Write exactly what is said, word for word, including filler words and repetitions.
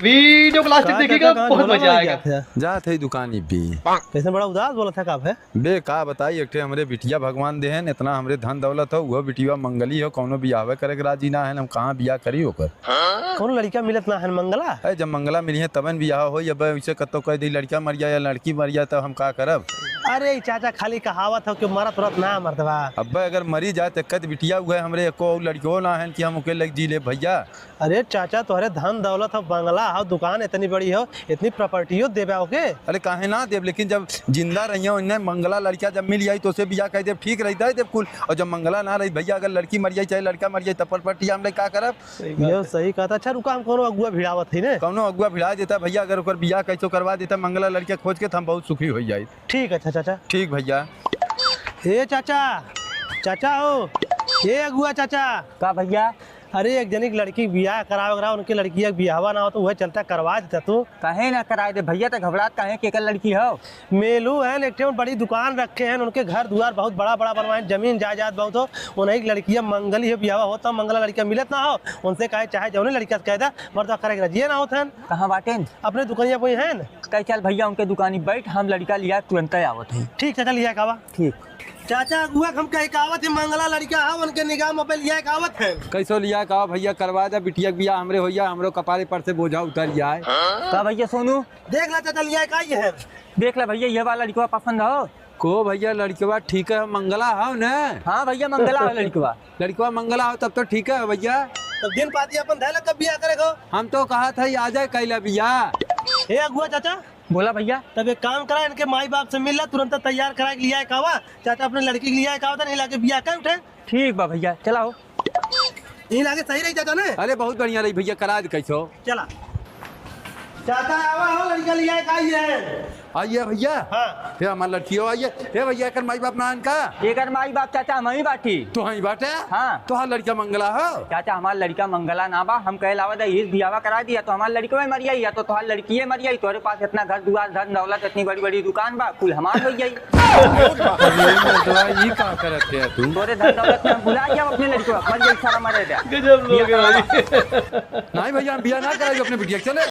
वीडियो को लास्ट तक देखिएगा, बहुत मजा आएगा। जात है दुकानी पे। कैसे बड़ा उदास बोलत है का है? बे, का बताई, एक ठे हमरे बिटिया भगवान देहेन, इतना हमरे धन दौलत हो, उहो बिटिया मंगली हो, कौनो बियाहवे करे के राजी ना है, हम कहाँ बियाह करी ओकर? कौनो लड़िका मिलत ना है मंगला? अरे, जब मंगला मिली है तबे न बियाह होई। अब उसे कत्तो कह दी लड़िका मर जाए या लड़की मर जाए, तब हम का करब? अरे, ई चाचा खाली कहावत हो कि मरत उरत ना मर्दवा। अब्बे, अगर मरी जाए तो कद बिटिया हुए हमरे, एको और लड़िको ना है कि हम ओके लग जी ले भैया। अरे चाचा, तोहरे धन दौलत हो, बंगला हो, दुकान इतनी बड़ी हो, इतनी प्रॉपर्टियो देबे ओके? अरे काहे ना देब, लेकिन जब जिंदा रहियो, इन्हें मंगला लड़का जब मिल जाई तो उसे बियाह कर देब, ठीक रही दे देब कुल। और जब मंगला ना रही भैया, अगर लड़की मर जाई चाहे लड़का मर जाई, तब प्रॉपर्टी हम ले का करब? सही बात ये है। सही कहता। अच्छा रुका, हम कोनो अगुआ भिड़ावत ही ने। कौनो अगुआ भिड़ा देता भैया, अगर ओकर बियाह कैसो करवा देता मंगला लड़का खोज के, तो हम बहुत सुखी हो जाई। ठीक है, अच्छा चाचा। ठीक भैया। ए चाचा, चाचा हो, ए अगुआ चाचा। का भैया? अरे, एक जनी के लड़की के बियाह करावे के रहा, उनके लड़किया के बियाहवा ना हो, तो उहे चलता करवा देता तू। काहे ना कराए दे भैया, तो घबरात काहे, केकर लड़की हो? मेलू हैं, एक ठे बड़ी दुकान रखे हैं, उनके घर दुआर बहुत बड़ा बड़ा बनवाए हैं, जमीन जायदाद बहुत हो, उन्हीं की लड़किया मंगली हो, बियाहवा होता, मंगला लड़किया मिलत ना हो, उनसे कहे चाहे जौने लड़किया से कह दे, मर्द करे के राजिए ना होत हैं। कहाँ बाटेन? अपने दुकानिया पे हैं। कहे चल भैया, उनके दुकानी बैठ, हम लड़का लिया तुरंत आवत हैं। ठीक चाचा, लिया कावा। ठीक। चाचा अगुआ, हम कहे कावत है, मंगला लड़का है, उनके निगाह में पे लिया कावत है। कैसो लिया कावा भैया, करवा दे बिटिया के बियाह हमरे होइया, हमरो कपारे पर से बोझा उतर जाए। का भैया सोनू? देख ला चाचा, लिया का ये है। देख ला भैया, ये वाला लड़कवा पसंद हो? को भैया, लड़कवा ठीक है, मंगला हो न? हाँ भैया, मंगला हो लड़कवा। लड़कवा मंगला हो तब तो ठीक है भैया। तब दिन पाती अपन धैला, कब बियाह करेगो? हम तो कहा था, आ जाए कैला बियाह। हे अगुआ चाचा, बोला भैया। तब एक काम करा, इनके माई बाप से मिल ला, तुरंत तैयार करा के लिया कावा। चाचा अपने लड़की के लिया कावा था, नहीं लाके बियाह कर उठे। ठीक बा भैया, चला हो। यही लागे सही रही चाचा ने। अरे बहुत बढ़िया रही भैया, करा दे कैसो। चला। चाचा आवा हो, लड़का लिया का ये। आइए भैया। हाँ। हे हमार लड़की हो, आइए। हे भैया, एकर माई बाप ना इनका? एकर माई बाप चाचा हम ही बाटी। तू ही बाटे? हाँ। तोहार लड़का मंगला हो? चाचा, हमार लड़का मंगला ना बा, हम कहे लावा दा, इस बियावा करा दिया तो हमार लड़कवे मर जाई, या तो तोहार लड़किए मर जाई। तोरे पास इतना घर दुआर, धन दौलत, इतनी बड़ी बड़ी दुकान बा, कुल हमार हो जाई। अरे मर्दवा, ई का करत है तू? तोरे धन दौलत में हम भुला जाब अपने लड़कवा, मर जाई सारा, मरे दे। गजब लोग है भाई। नहीं भैया, हम बियाह ना कराई अपने बिटिया के, चले।